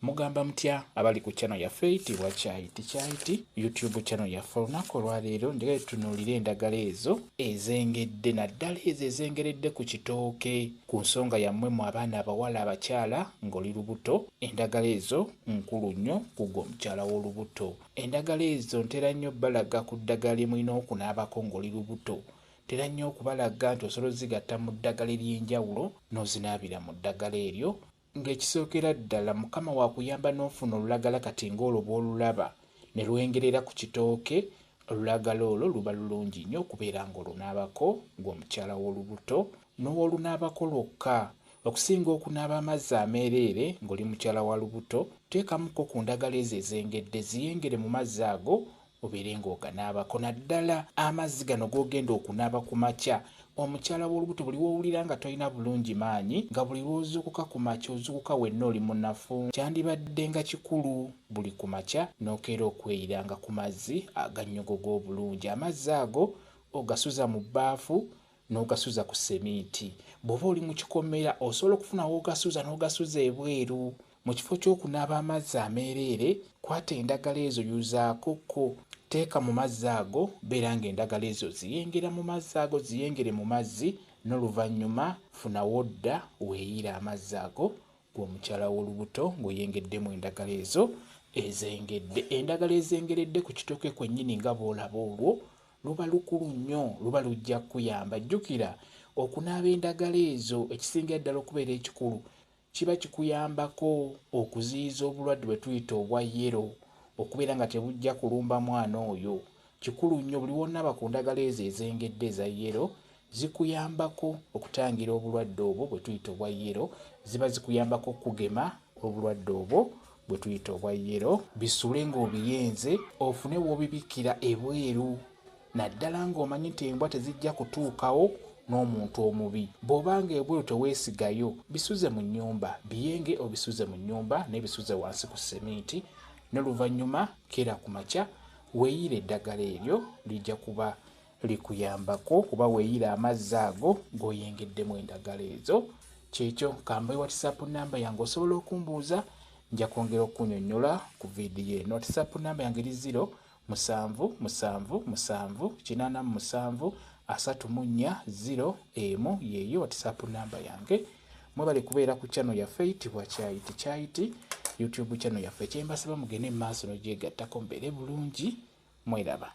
Mugamba mutya abali ku channel yaffe eyitibwa Kyayiti Kyayiti YouTube channel yaffe. Olunaku olwaleero njagala tutunuulire endagala ezo ezengedde, naddala ezo ezengeredde ku kitooke. Ku nsonga yammwe mu abaana abawala, abakyala ng'oli lubuto, endagala ezo nkulu nnyo ku ggwe omukyala w'olubuto. Endagala ezo ntera nnyo balaga ku ddagala lye mulina okunaabako ng'oli lubuto. Ntera nnyo okubalaga nti osobola ozigatta mu ddagala ery'enjawulo n'ozinaabira mu ddagala eryo. Ng'ekisookera ddala Mukama wakuyamba n'ofuna olulagala kati ng'olwo bw'olulaba ne lwengerera ku kitooke, olulagala olwo luba lulungi nnyo okubeera ng'olunaabako ng'omukyala w'olubuto, n'owolunaabako lwokka. Okusinga okunaaba amazzi ameereere ng'oli mukyala wa lubuto, teekamuko ku ndagala ezo ezengedde ziyengere mu mazzi ago obeere ng'oganaabako, naddala amazzi gano g'ogenda okunaaba ku makya. Omukyala w'olubuto buli w'owulira nga tolina bulungi maanyi, nga buli lw'ozuukuka ku makya ozuukuka wenna oli munafu, kyandibadde nga kikulu buli ku makya n'okeera okweyiranga ku mazzi agannyogoga obulungi. Amazzi ago ogasuza mu bbaafu n'ogasuza ku seminti. Bw'oba oli mu kikomera osobola okufuna w'ogasuza n'ogasuza ebweru. Mu kifo ky'okunaaba amazzi ameereere, kwata endagala ezo yuzaako ko, teeka mu mazzi ago, beera ng'endagala ezo ziyengera mu mazzi ago, ziyengere mu mazzi, n'oluvannyuma funa w'odda weeyiire amazzi ago ggwe omukyala w'olubuto ng'oyengeddemu endagala ezo ezengedde. Endagala ezengeredde ku kitooke kwennyini nga bw'olaba olwo luba lukulu nnyo, luba lujja kukuyamba. Jjukira okunaaba endagala ezo, ekisingira ddala okubeera ekikulu kiba kikuyambako okuziyiza obulwadde bwe tuyita obwa yero okubeera nga tebujja kulumba mwana oyo. Kikulu nnyo buli w'onaaba ku ndagala ezo ezengedde eza yero zikuyambako okutangira obulwadde obwo bwe tuyita obwa yero, ziba zikuyambako okugema obulwadde obwo bwe tuyita obwa yero. Bisule ng'obiyenze ofune w'obibikkira ebweru, naddala ng'omanyi nti embwa tezijja kutuukawo n'omuntu omubi. Bw'oba ng'ebweru teweesigayo, bisuze mu nnyumba, biyenge obisuze mu nnyumba n'ebisuze wansi ku seminti, n'oluvannyuma keera ku makya weeyiire eddagala eryo, lijja kuba likuyambako kuba weeyiire amazzi ago g'oyengeddemu endagala ezo. Kyekyo, kambe WhatsApp namba yange osobola okumbuuza, nja kwongera okukunyonnyola ku vidiyo eno. WhatsApp namba yange eri 0 7 7 7 87 34 0 1, yeeyo WhatsApp namba yange. Mwebale kubeera ku channel yaffe eyitibwa Kyayiti Kyayiti YouTube channel yaffe. Kyembasaba mugende mu maaso n'ogyegattako, mubeere bulungi, mweraba.